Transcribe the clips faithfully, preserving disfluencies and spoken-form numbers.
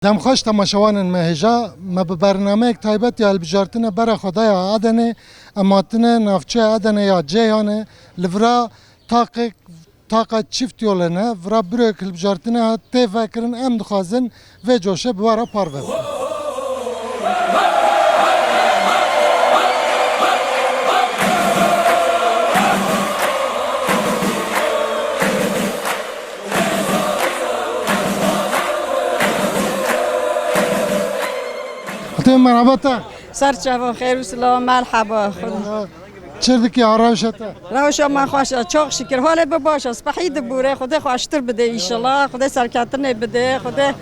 Dem xweş temaşevanên me hêja, me bi bernameyek taybet ya hilbijartine bera xwe daya Edenê, em hatine navçeya Edenê ya Ceyhanê, li vira taqek, taqa çift yolê ne, vira birêk hilbijartine hat tê vekirin, em dixwazin vê coşê bi we re parve bikin. Xwedê merhaba te. Ser çava, xêr û silav, merhaba. Çir dikî, ha rewşa te? Rewşa me xweş e, çok şükür. Halê bi baş e, spehî dibûre, Xwedê xweştir bide înşallah, Xwedê serketinê bide, Xwedê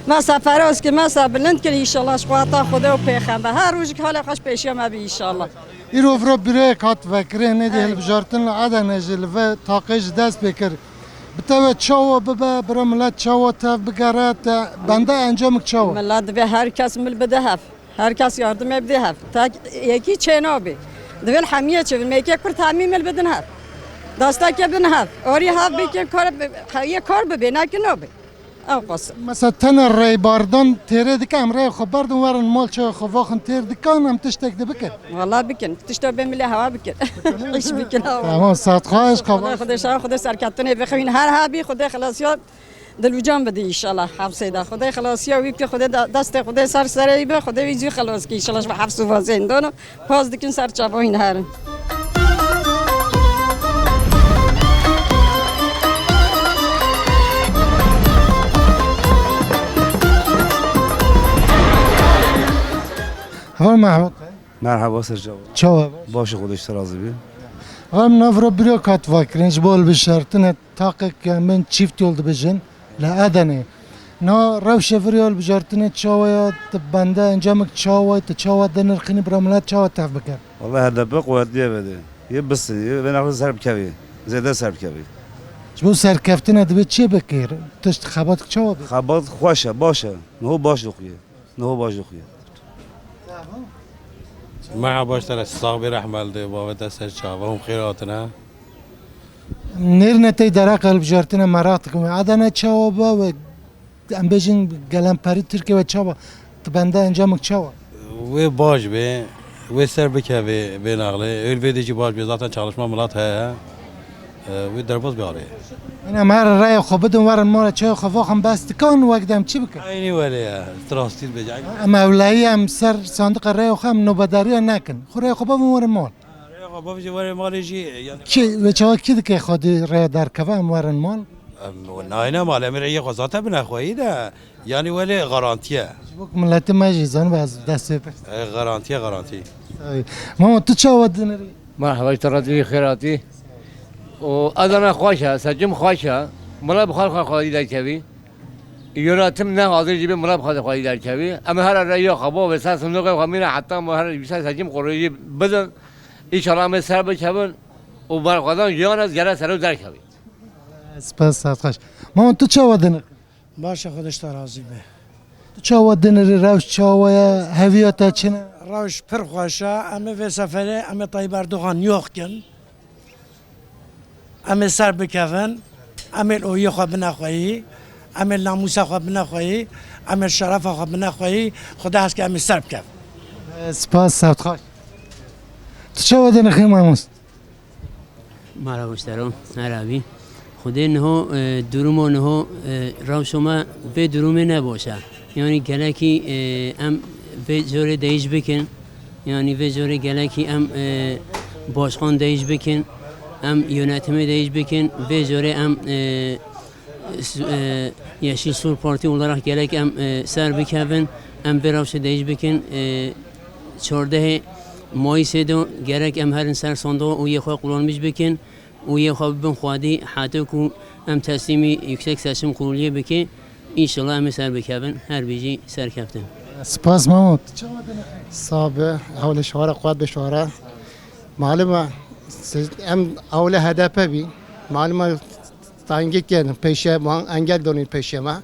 me seferoz ki, me ser bilind kin înşallah, ji xwata Xwedê û pêxember. Her rojik halê xweş pêşiya me bi înşallah. Îro vira birêk hat vekirin, nêdî hilbijartin li Edenê jî li vê taqê jî dest pê kir. Bi te ve çawa bibe, bira milet çawa tev bigere, te bende encamik çawa? Milet divê her kes mil bide hev. Her kes yardimê bide hev. Tek yekî çê nabê. Divê li hemiyê çêbin. Me yekê Kurd hemî mil bidin hev. Destekê bin hev. Orî hev bikin, kar bi-, heyê kar bibê, nekin nabê. Ew qas. Mesela tene reybardan têrê dike, em rêyê xwe berdin werin mal çawa xwe vaxin têr dikan, em tiştek de bikin. Wala bikin. Tişta bê milê hewa bikin. Îş bikin hewa. Tamam, saet xweş, Xwedê, Xwedê şawa, Xwedê serketinê bixwîn. Her hebî, Xwedê xilasiya dil û can bidî înşallah hepsê de. Xwedê xilasiya wî bike, Xwedê de-, destê Xwedê ser serê wî be, Xwedê wî zû xilas ke înşallah ji xeps û vazên dano. Paz dikin ser çava hîn herin. Heval me, heval te. Merhaba Serçava. Çawa be? Baş û Xwedê ji te razî be. Heval me, navra birêk hat vekirin, ji bo hilbijartinê taqek em bên çift yol dibêjin li Edenê. Na rewşe vir ya hilbijartinê çawa ya, tu bende encamik çawa, tu çawa dinirxînî bira milet çawa tev bike? Wallahî H D P quwetliye vede. Yê bisî, yê vê nexlê ser bikevî. Zêde ser bikevî. Ji bo serkeftinê divê çi bikir? Tişt xebat çawa bike? Xebat xweş e, baş e. Niho baş dixuye. Niho baş dixuye. Merhaba, ji te re sax bê, rehme li bavê te ser çava hûn xêr hatine. Nêrine tey dereqa hilbijartinê meraq dikim. Edene çawa be ve em bêjin gelemperî Tirkiye ve çawa? Tu bende encamik çawa? Wê baş be, wê ser bikeve vê nexlê. Êl vê de jî baş be. Zaten çalışma milat heye. E, wê derbas be arê. Ene me re raya xwe bidin, werin mala çaya xwe vaxin bes dikan, wek dem çi bikin? Eynî welê ye, tu rastî dibêje. Em ewleyî em ser sandiqa raya xwe em nobedariya nekin. Xwe raya xwe bavin werin mal. Raya xwe bavêje werin malê jî, yani. Kî, vê çawa kî dike xwedî raya derkeve em werin mal? Em nayne mal, em raya xwe zaten bine xweyî de. Yani welê garantiye. Ji bo ku miletê me jî zanibe ez dest pê. E, garantiye, garantî. Ey, mama, tu çawa dinirî? Merhaba, ji te re dî xêr hatî. Û Adana xweş e, seçim xweş e. Mila bi xwe xwe xwedî derkevî. Yönetim ne hazir jî bê mila bi xwe xwedî derkevî. Em her re ya xwe bo ve ser sindoqê xwe mîne heta me her wisa seçim qurûjî bidin. Înşallah em ê ser bikevin û berxwedan jiyan ez gere ser û derkevî. Spas, saet xweş. Mama, tu çawa dinirî? Baş e, Xwedê ji te razî be. Tu çawa dinirî, rewş çawa ye, heviya te çi ne? Rewş pir xweş e. Em ê vê seferê em ê Tayyip Erdogan yox kin. Em ê ser bikevin. Em ê li oyê xwe bine xweyî. Em ê li namûsa xwe bine xweyî. Em ê li şerefa xwe bine xweyî. Xwedê hez ke em ê ser bikevin. Spas, saet xweş. Tu çawa dinirî mamost? Merhaba ji te re, her hebî. Xwedê niho, e, durumo niho, e, rewşo me vê durumê ne baş e. Yanî gelekî, e, em vê corê değiş bikin. Yanî vê corê gelekî em, e, başkan değiş bikin. Em yönetimê değiş bikin. Vê corê em, e, s-, e, Yeşil Sol Parti olarak gerek em, e, ser bikevin, em vê rewşê değiş bikin. E, çardehê Mayîsê de gerek em herin ser sandoq û yê xwe kullanmış bikin û yê xwe bibin xwedî heta ku em teslîmî Yüksek Seçim Kuruluyê bikin. Înşallah em ê ser bikevin, her bijî serkeftin. Spas Mamo. Sabe, hewle şara, quwet be şara. Malum e, siz, em hewle H D P bî. Malum e, Tangî kirin pêşiya me, engel donîn pêşiya me.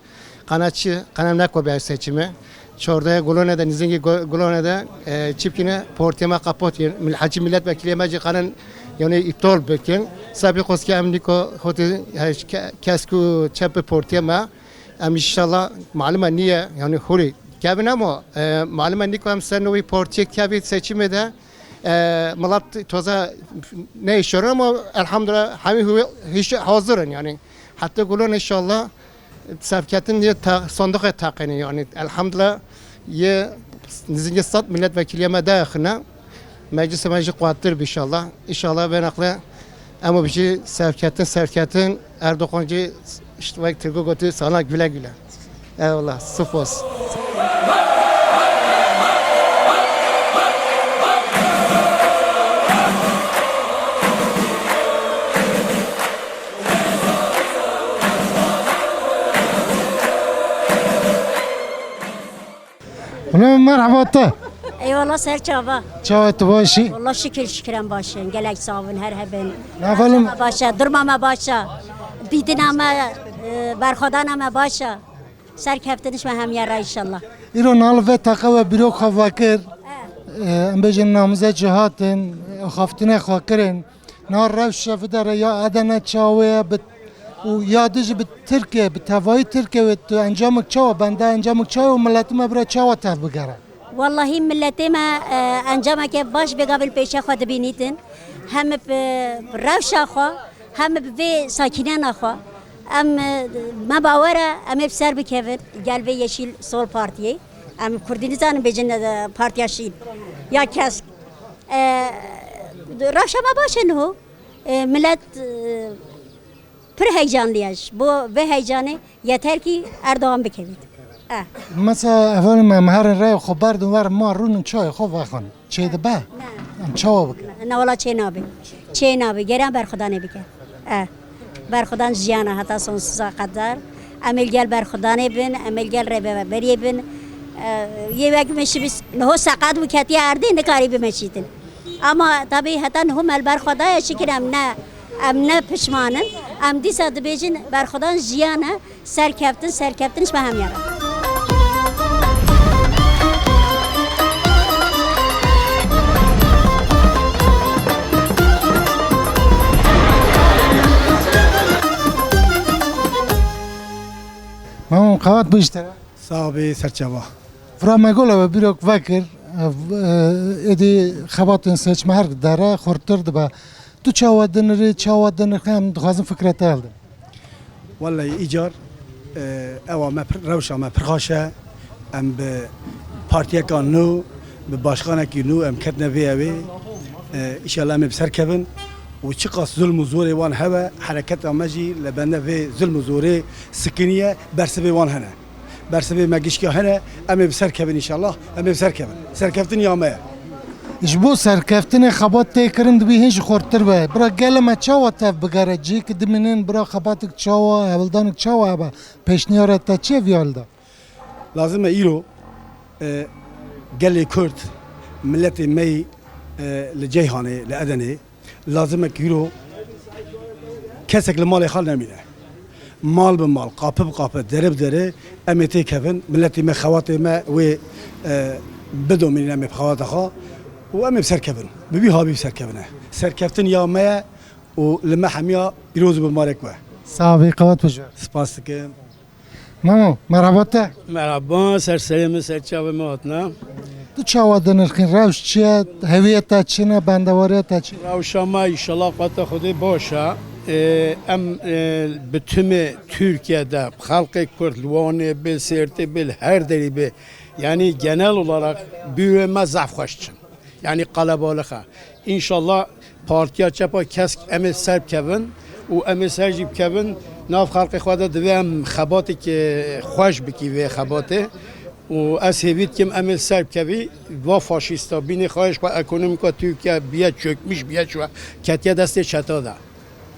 Qana çi, qana neko be seçime. Çordaya Gulone de, nizingî Gu-, Gulone de, e, çipkine portiye me qapot yin. Mil-, hacî milletvekilê me jî qanin, yani iptal bikin. Sebebi qoske em niko hoti, e, ke-, kesk û çep portiye me. Em inşallah malum e niye, yani hûrî kevin ama, e, malum e nîko em ser nû wî partiyê kevî seçimê de, e, milet toze neyşerin ama elhamdülillah hemî hû-, hîş-, hazir in yani. Heta gulan inşallah serketin yê ta-, sanduqê teqînin yani. Elhamdülillah yê nizîkê sed milletvekiliya me daxine. Meclisa me jî quwettir bî inşallah. Înşallah vê neqle em û bijî serketin, serketin, Erdogan jî işte wek Tirkî gotî sana güle güle. Eyvallah, spas. Huna merhaba te. Eyvallah ser çava. Çawa tu baş î? Wallah şikir şikir em baş in. Gelek sax bin, her hebin. Navelim. Baş e, durma me baş e. Dîtina me, e, berxwedana me baş e. Serkeftinîş me hemiya re înşallah. Îro nal ve teqe we bîro xwe vekir. E, em bêjin namze cihatin, xaftinê xwe kirin. Na rewşe videre ya Edene çawe ye bi, û ya dijî bi Tirkiye, bi tevayî Tirkiye wê tu encamik çawa bende, encamik çawa û miletî me bira çawa tev bigere? Wallahî miletê me, e, encameke baş vê gavê li pêşe xwe dibînîtin. Hem bi rewşa xwe, hem bi vê sakînena xwe. Em, e, me bawer e, em ê bi ser bikevin gel vê Yeşil Sol Partiyê. Em Kurdî nizanin bêjin, e, Partiya Şîn ya Kesk. E, rewşa me baş e niho. E, milet, e, pir heyecanlî ye ji bo vê heyecanê yeter kî Erdogan bikevît. E. Mesela hevalê me, em herin rêya xwe berdin werin ma rûnin çayê xwe vexwin. Çê dibe? Ne. Em çawa bikin? Ne, wala çê nabe. Çê nabe. Gere em berxwedanê bikin. E. Berxwedan jiyan e heta sonsuza qedar. Em ê li gel berxwedanê bin, em ê li gel rêveberiyê bin. E, yê wek meşî bîs, niho seqet bû ketiye erdê, nikarî bimeşîtin. Ama tabî heta niho me li ber xwe daye, şikir em ne, em ne pişman in. Em dîsa dibêjin berxwedan jiyan e, serkeftin, serkeftin ji me hemiya re. Mamon, qewat bû ji te re. Sax bî, serçava. Vira me gola we bîrok vekir, ev, e, êdî xebatên seçme her dere xurtir dibe. Tu çawa dinirî, çawa dinirxî, em dixwazin fikra te hildin. Wellahî îcar, e, ewa me pir, rewşa me pir xweş e. Em bi partiyeka nû, bi başkanekî nû em ketine vê ewê. E, înşallah em ê bi ser kevin û çiqas zulm û zorê wan hebe, hereketa me jî li bende vê zulm û zorê sikiniye, bersivê wan hene. Bersivê me gişkiya hene, em ê bi ser kevin înşallah, em ê bi ser kevin. Serkeftin ya me ye. Ji bo serkeftinê xebat tê kirin dibî hîn jî xurtir be. Bira gelê me çawa tev bigere? Cihêkî dimînin, bira xebatik çawa, hewldanik çawa hebe? Pêşniyara te çi ye vî hal de? Lazim e îro, e, gelê Kurd, miletê me yî, e, li Ceyhanê, li Edenê, lazim e ku îro kesek li malê xwe nemîne. Mal bi mal, qapi bi qapi, dere bi dere em ê têkevin, miletê me, xewatê me wê, e, bidomînin, em ê bi xewata xwe û em ê bi ser kevin. Bi vî havî bi ser kevine. Serkeftin ya me ye û li me hemiya pîroz û bimarek be. Sax bî, qewat bijî. Spas dikim. Mamo, merhaba te. Merhaba, ser serê min, ser çavê min hatine. Tu çawa dinirxîn? Rewş çi ye? Hewiyê te çi ne? Bendewariya te çi? Rewşa me, înşallah, qeweta Xwedê baş e. Ê, em, ê, bi timê Tirkiye de, xelkê Kurd, li Wanê be, Sêrtê be, li her derî be, yanî genel olarak bîroyê me zehf xweş çin. Yanî qelebalix e. Înşallah Partiya Çepa Kesk em ê ser bikevin û em ê ser jî bikevin nav xelkê xwe de, divê em xebateke xweş bikî vê xebatê û ez hêvî dikim em ê ser bikevî va faşîsta bînê xwe ji xwe ekonomîka Tirkiye biye çökmüş biye çwe ketiye destê çeta de.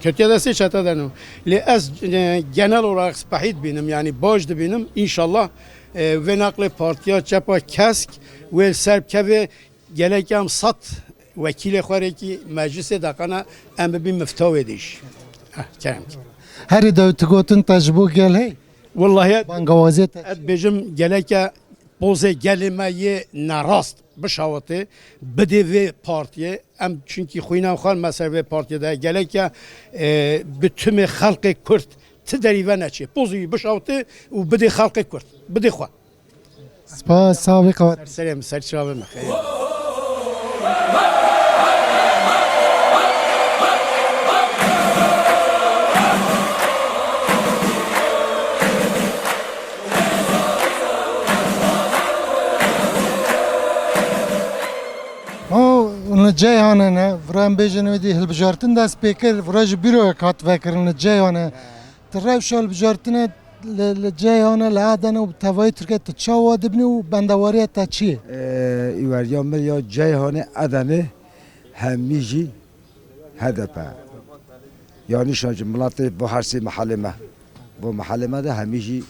Ketiye destê çeta de no. Lê ez, e, genel olarak spehî dibînim, yanî baş dibînim. Înşallah, e, vê naqlê Partiya Çepa Kesk wê ser bikevê. Gelek em sed wekîlê xwe rêkî meclisê deqana em bibîn mifta wê dîş. Eh, kerem ki. Herî dewtigotin te ji bo gel hey? Wallahî Bangawazê te ez bêjim geleke pozê gelê me yê nerast bişawitê, bidê vê partiyê. Em çunkî xwîna xwe me ser vê partiyê de geleke, e, bi timê xelkê Kurd ti derî ve neçê. Pozî wî bişawite û bidê xelqê Kurd. Bidê xwe. Spas, sax bî, qewet. Ser serê min, ser çavê min. Xeyr. O, li Ceyhanê ne, vira em bêjin wê dî hilbijartin dest pê kir, vira ji bîroyek hat vekirin li Ceyhanê. Ti rewşa hilbijartinê li, li Ceyhanê, li Edenê û bi tevayî Tirkiye tu çawa dibînî û bendewariya te çi ye? Ee, îweriya min ya Ceyhanê, Edenê hemî jî H D P. Yanî şancî miletê bo her sê mehelê me. Bo mehelê me de hemî jî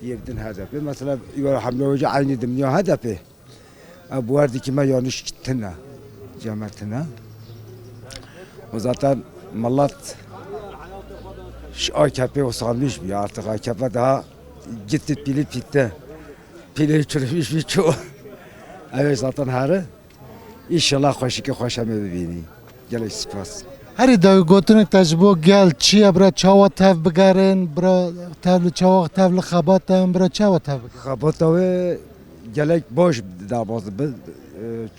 yê bi din H D P. Mesela, îweriya hemle wêce eynî dimniya H D P. Ev bi werdekî me yanî tune. Cem me tune. O zaten milet ji A K P usanmış bû. Artık A K P daha gitti pili bitti. Pili çürümüş bir çoğu. Evet, zaten herî. Înşallah xweşikê xweş em ê bibînî. Gelek spas. Herî dawî gotinek te ji bo gel çi ye, bira çawa tev bigerin, bira tev li çawa, tev li xebat e, bira çawa tev bigerin? Xebata wê gelek baş derbas dibe. E,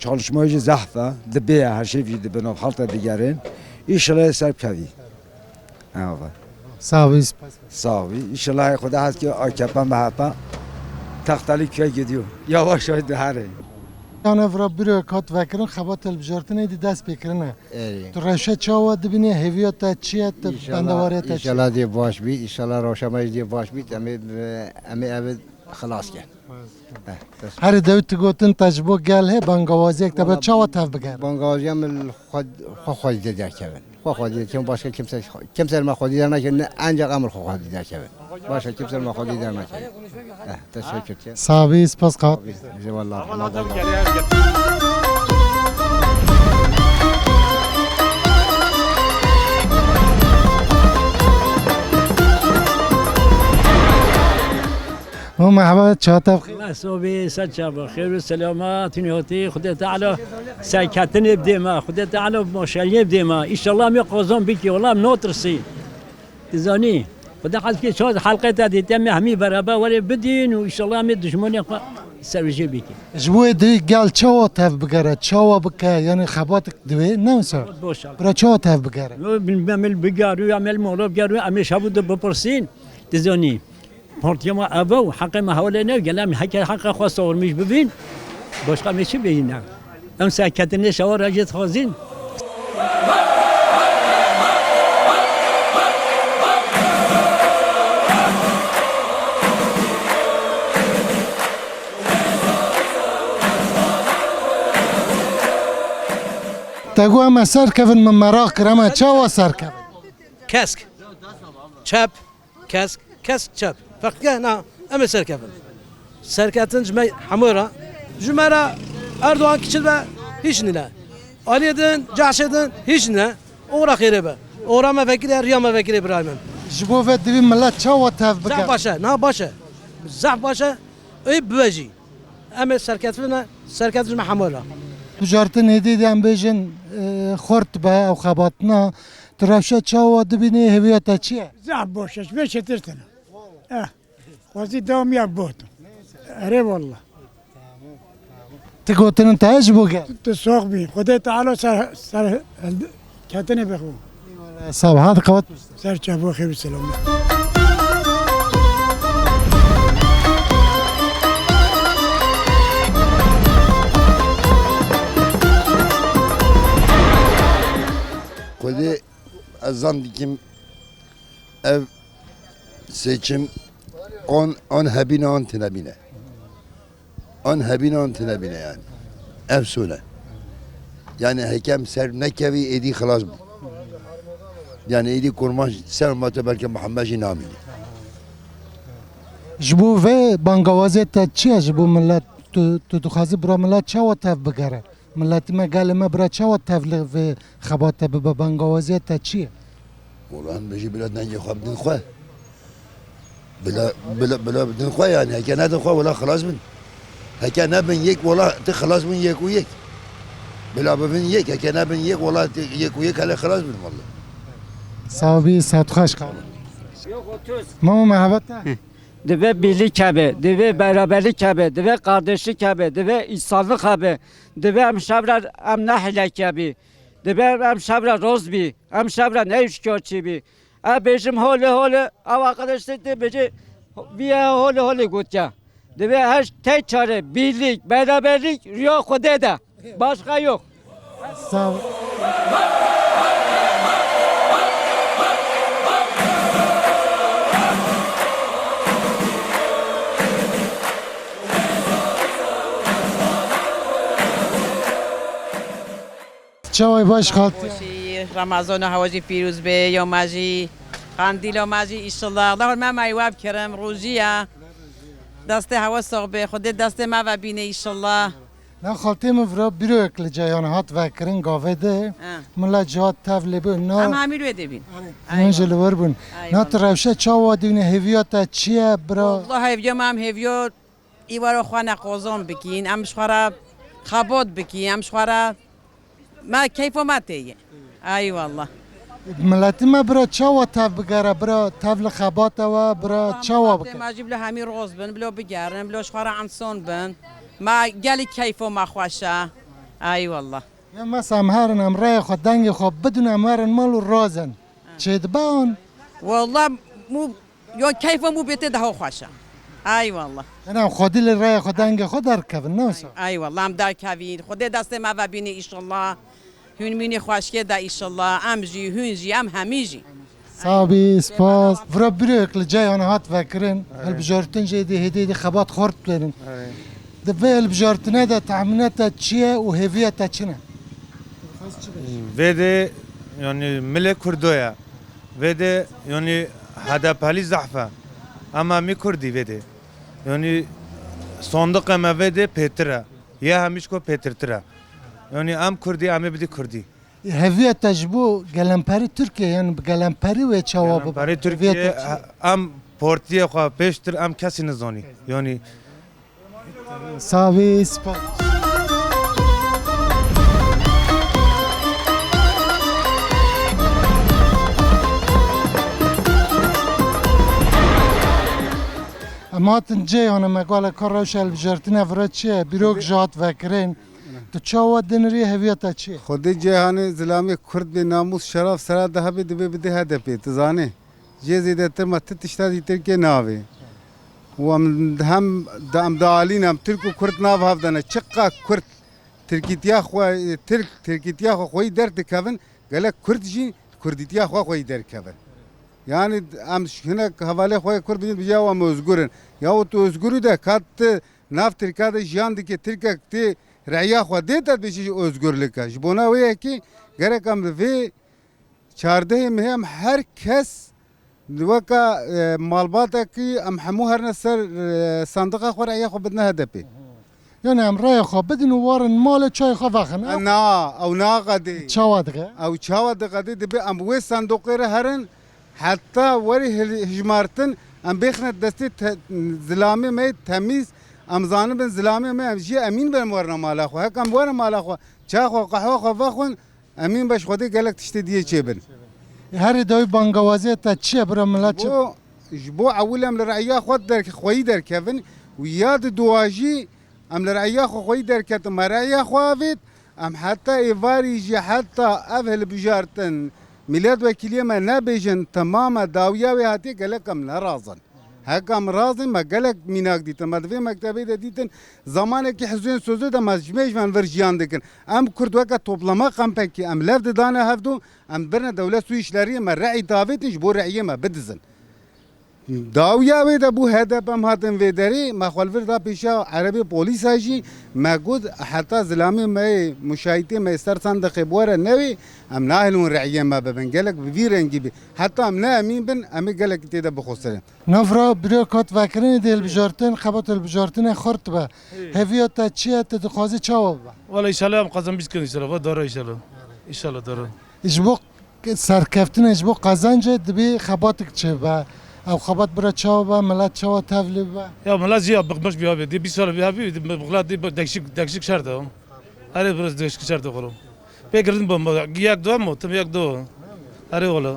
çalışmayê jî zehf e, dibê ye, her şey jî dibe nav xelk de digerin. Înşallah ser bikevî. Ava. Sax bî, spas. Sax bî. Înşallah Xuda hez ki A K P M H P textelî kuye gidiyor. Yavaş yavaş dihere. Yan ev ra biro kat vekirin, xebat hilbijartinê dî dest pê kirine. Erê. Tu rewşe çawa dibînî, hêviya te çi ye, tu bendewariya te çi ye? Înşallah dê baş bî, înşallah rewşa me jî dê baş bî, em ê, em ê ev xilas kin. Eh, dest Herî dewî tu gotin te ji bo gel hê bangawaziyek te be, çawa tev bigerin? Bangawaziya min xwe, xwe xwedî dê derkevin. Xwe xwedî dê derkevin, başka kimse, kimse me xwedî dernakevin, ne ancak em xwe xwedî derkevin. Başka kimse me xwedî dernakevin. Eh, teşekkür ederim. Sax bî, spas kat. Eyvallah. Ho, merhaba, çawa tev xêr? Allah sobê, ser çava, xêr û selamet, hûn hatî, Xwedê Teala serketinê bidê me, Xwedê Teala başariyê bidê me. Înşallah em ê qazan bikî, wela em natirsî. Dizanî, Xwedê hez bikî çawa helqê te dît, em ê hemî beraber werê bidîn û înşallah em ê dijmanê xwe serûjê bikî. Ji bo wê divê gel çawa tev bigere, çawa bike, yanî xebatek divê, ne wisa? Boş al. Bira çawa tev bigere? Yo, em ê bigerû, em ê li mala bigerû, em ê şev û di bipirsîn, dizanî. Partiya me ev e û heqê me hewlê ne, gel em heke heqê xwe sawirmîş bibîn, başqa em ê çi bêjin ev? Em serketinê şewa re jê dixwazîn. Te got em ê serkevin, min meraq kir, em ê çawa serkevin? Kesk. Çep. Kesk, kesk çep. Feqîrke na, em ê serkevin. Serketin ji me hemû re. Ji me re Erdogan kiçil be, hîç nîne. Aliyê din, cehşê din, hîç nîne. Oxira xêrê be. Oxira me vekirê, riya me vekirê birayê min. Ji bo vê divî millet çawa tev bike? Zehf baş e, na baş e. Zehf baş e. Ê bibe jî. Em ê serkeftin e, serkeftin ji me hemû re. Bijartin hêdî de em bêjin, e, xurt be ew xebatina. Tu rewşa çawa dibînî, hêviya te çi ye? Zehf baş e, ji vê çêtir tune. Eh, xwezî dewam ya bot. Erê wallah. Ti gotinin te ji bo gel. Tu sax bî. Xwedê Teala ser, ser, Ketinê bixwe. Eyvallah, sağ ol. Hadi kapat. Ser çava xêr û selamet. Xwedê ez zan dikim ev seçim an, an hebîne an tinebîne. An hebîne an tinebîne yani. Ev sone. Yani hekem ser nekevî êdî xilas bû. Yani êdî kurmanc ser mate belke Muhammed jî namîne. Ji bo vê bangawazê te çi ye ji bo millet? Tu, tu dixwazî bira millet çawa tev bigere? Miletî me, gelê me bira çawa tev li vê xebate bibe? Bangawaziya te çi ye? Wala em bijî bila dengê xwe bidin xwe. Bila, bila, bila bidin xwe yani. Heke nedin xwe wala xilas bin. Heke nebin yek wala ti xilas bin yek û yek. Bila bibin yek. Heke nebin yek wala ti yek û yek hele xilas bin wala. Sağ ol, saet xweş, kal. Mamo, merhaba te. Divê birlik hebe, divê beraberlik hebe, divê kardeşlik hebe, divê insanlık hebe, divê em şevre em ne hilek hebi, divê em şevre roz bi, em şevre ne şikayetçî bi. E bêjim hole hole, ev arkadaş te bêje, viye hole hole gotiya. Divê her tek çare birlik, beraberlik, riya Xwedê de. Başka yok. Sağ ol. Çaway baş xaltî. Xweşî, Ramazana hewa jî pîroz be, ya me jî, qandîla me jî, înşallah. Allah me me wab kerem, rojî ye. Destê hewa sax be, Xwedê destê me ve bîne, înşallah. Na xaltê min vira bîroyek li ceyhan hat vekirin gavê de. Ha. Min la cihat tev lê bû. Na Em hemî wê dê bîn. Min ji li wir bûn. Eyvallah. Na tu rewşe çawa dîne, hêviya te çi ye bira? Wallah hêviya me em hêviya îwara xwe ne qozon bikîn, em ji xwe re xebat bikîn, em ji xwe re me keyfa me tê ye. Eyvallah. Miletî me bira çawa tev bigere, bira tev li xebata we, bira çawa bike? Me jî bila hemî roz bin, bila bigerin, bila ji xwe re insan bin. Me gelî keyfa me xweş e. Eyvallah. Ya mesela em herin em rêya xwe, dengê xwe bidin, em herin mal û razin. Çêdibe an? Wallah mû, yo keyfa mû bê tê daha xweş e. Eyvallah. Ena xwedî li rêya xwe, dengê xwe derkevin, ne wisa? Eyvallah, em derkevîn. Xwedê destê me ve bîne, înşallah. Hûn mînê xweşkê de, înşallah. Em jî, hûn jî, em hemî jî. Sax bî, spas. Vira bîroyek li ceyhan hat vekirin. Hilbijartin jê dê hêdî hêdî xebat xort bênin. Di vê hilbijartine de tehmîna te çi ye û hêviya te çi ne? Vê dê, yanî, milê Kurdo ye. Vê dê, yanî, HDPlî zehf e. Ema mî Kurdî vê dê. Yanî, sandiqê me vê dê pêtir e. Yê hemîşko pêtirtir e. Yanî, em Kurdî, em ê bidî Kurdî. Hêviya te ji bo gelemperî Tirkiye, yanî bi gelemperî wê çawa bibe? Gelemperî Tirkiye, hêviya te çi ye? Em partiyê xwe pêştir em kesî nizanî. Yanî, Sax bî, spas. Em hatin cê, yanî me gale ka rewşa hilbijartinê vira çi ye? Bîrok ji hat vekirin. Tu çawa dinirî, hêviya te çi ye? Xwedê cêhanê zilamê Kurd bê namûs şeraf sera de hebê, divê bidê HDPê, tu zanî. Jê zêdetir me ti tişta dîtir kê navê. Û em hem da, em dialîn, em Tirk û Kurd nav hev de ne. Çiqa Kurd Tirkîtiya xwe, Tirk, Tirkîtiya xwe xweyî derdikevin, gelek Kurd jî Kurdîtiya xwe xweyî derkevin. Yani em ş-, hinek hevalê xwe Kurd bidin, bijî ya em özgür in. Ya tu özgürî de, ka tu nav Tirka de jiyan dike, Tirkek tê reya xwe dê te dibêjî özgürlük e. Ji bona wê yekê gerek em li vê çardehê mehê em her kes weka, e, malbatekî em hemû herine ser, e, sandiqa xwe, reya xwe bidine HDPê. Yani em reya xwe bidin û warin malê çayê xwe vexin. E, na, ew naqedê. Çawa dike? Ew çawa diqedê, dibe em wê sandiqê re herin, heta werî hil-, hijmartin, em bêxine destê te-, zilamê me yê temîz, em zanibin zilamê me, em jî emîn bin em werine mala xwe. Hek em werin mala xwe, çay xwe, qehwa xwe vexwin, Emîn be ji Xwedê gelek tiştê diyê çêbin. Herî dawî bangawaziya te çi ye bira milet çi? Bo, ji bo ewil em li reya xwe derke-, xweyî derkevin û ya di dua jî em li reya xwe xweyî derketin, me reya xwe avêt, em heta êvarî jî heta ev hilbijartin, mîletvekîliyê me nebêjin, temam e, dawiya wê hatiye gelek em nerazin. Heka em razî me gelek mînak dîtin. Me di vê mektebê de dîtin, zamanekî hizbên sözê de me ji mêj ve vir jiyan dikin. Em Kurd weke toplama kampekî em lev didane hevdu, em birine dewlet sû îşleriyê me re'î davêtin ji bo re'iyê me bidizin. Dawiya wê de bû HDP em hatin vê derê, me xwe li vir da pêşiya erebê polîsa jî, me got heta zilamê me yê muşahîtê me yê ser sandiqê bi were newê, em nahêlin re'iyê me bibin. Gelek bi vî rengî bî. Heta em ne emîn bin, em ê gelekî tê de bixusirin. Navra bîroya kat vekirinê dê hilbijartin, xebat hilbijartinê xurt be. Hêviya te çi ye, tu dixwazî çawa bibe? Wala înşallah em qazanbîz kin înşallah, va dara înşallah. Înşallah dara. Ji bo serkeftinê, ji bo qezencê dibî xebatik çêbe. Ew xebat bira çawa be, milet çawa tevlî bibe? Ya milet jî ya bıkmış bî abi. Dê bîst sal bî abi, milet dê dekşik, dekşik şer de. Erê biraz değişik şer de kuru. Pek girdim bomba. Yak dua mı? Tüm yak dua. Erê wala.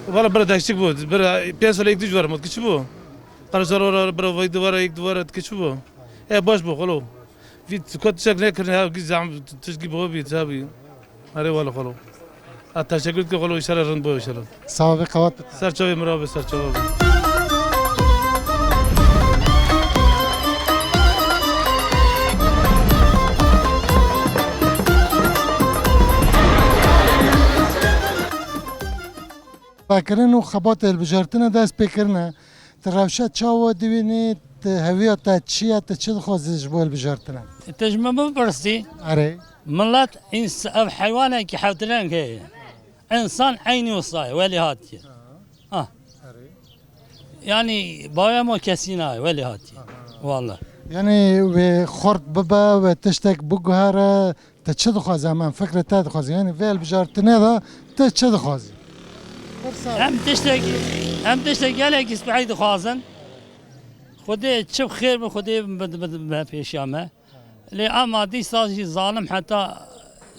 Valla bira daştik bu. Bira piyasa ek düz var mı? Kiçi bu. Karşılar ora bira vay duvara ek duvara kiçi bu. E baş bu kolo. Vit kot çek ne kırne ha ki zam tişki bu bir tabi. Are valla kolo. Ha teşekkür ki kolo işler rind bu işler. Sağ ol, kavat. Serçe ve murabe serçe ve. Vekirin û xebatê hilbijartinê dest pê kirine. Ti rewşa çawa dibînî, ti heviya te çi ye, ti çi dixwazî ji bo hilbijartinê? Te ji min bipirsî, Erê. Milet ins-, ev heywanekî hewtireng heye. Însan eynî wisa ye, welê hatiye. Ha. Erê. Yanî bawê mo kesî nayê, welê hatiye. Aha. Walla. Yanî wê xurt bibe, wê tiştek biguhere, Te çi dixwazî? Hemen fikrê te dixwazî. Yanî vê hilbijartinê de te çi dixwazî? Em tiştek, em tiştek gelekî spehî dixwazin. Xwedê çi xêr bi Xwedê bi, bi, bi, bi pêşiya me. Lê ema dîsa jî zalim heta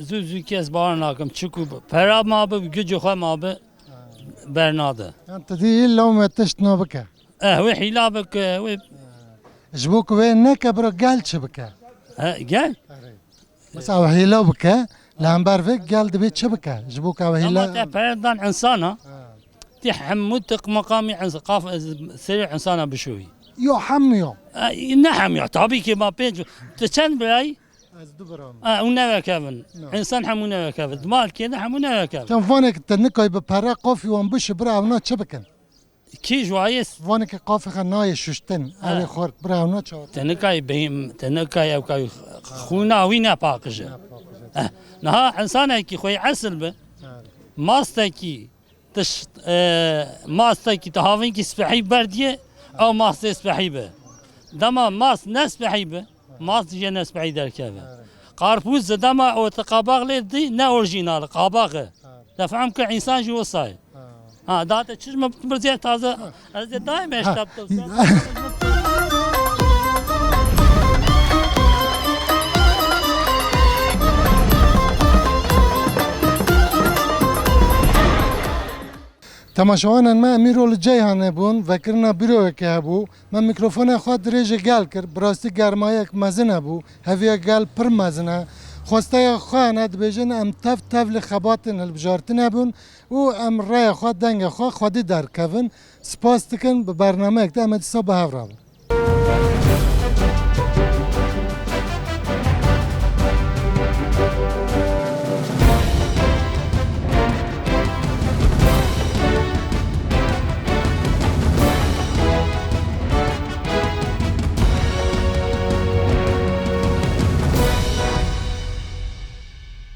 zû zû kes bawer nakim. Çiku pera ma bi, gücü xwe ma bi, bernade. Yan te dî law me tişt na bike. Eh, wê hîla bike, wê Ji bo ku wê neke bira gel çi bike? He, gel? Mesela ew hîla bike, li hember vê gel dibê çi bike? Ji bo ku ew hîla Ama te pere dan insana, Ha. Ti hemû ti meqamî ins-, qaf-, serê insana bişûyî. Yo hemû yo. E, ne hemû yo, tabii ki ma pênc, ti çend birayî? Ez du biram. E, û nevekevin. No. Însan hemû nevekevin. Di malkê de hemû nevekevin. Çend vanek te nikay bi pere qafî wan bişi bira ewna çi bikin? Kî ji wayê s- Vanekî qafê xwe nayê şuştin, Ha. Evê xort, bira ew naçawa. Te nikayê bêhim, te nikayê ew kayê xûna wî nepaqije. Nepaqije. Eh, niha insanekî xwe esil bi, Ha. mastekî, tiş-, e, mastekî, tu havinkî spehî berdiye, ew mastê spehî bi. Dema mast ne spehî bi, Mast jê ne spehî derkeve. Evet. Qarpûz zidema o te qabaq lê dî ne orjînal, qabaq e. Evet. Te fehm ke însan jî wisa ye. Ha. Ha, da te çiş me birzê taze, ez de daim Ha. eştap to. Temaşevanên me, Emîrol Ceyhanê bûn, vekirina bîroyekê hebû. Me mîkrofonê xwe dirêjê gel kir, bi rastî germayek mezin hebû, heviya gel pir mezin e. Xwesteya xwe ne dibêjin, em tev tev li xebatên hilbijartinê bûn û em rêya xwe, dengê xwe xwedî derkevin. Spas dikin, bi bernameyek de em ê dîsa bi hev re bin.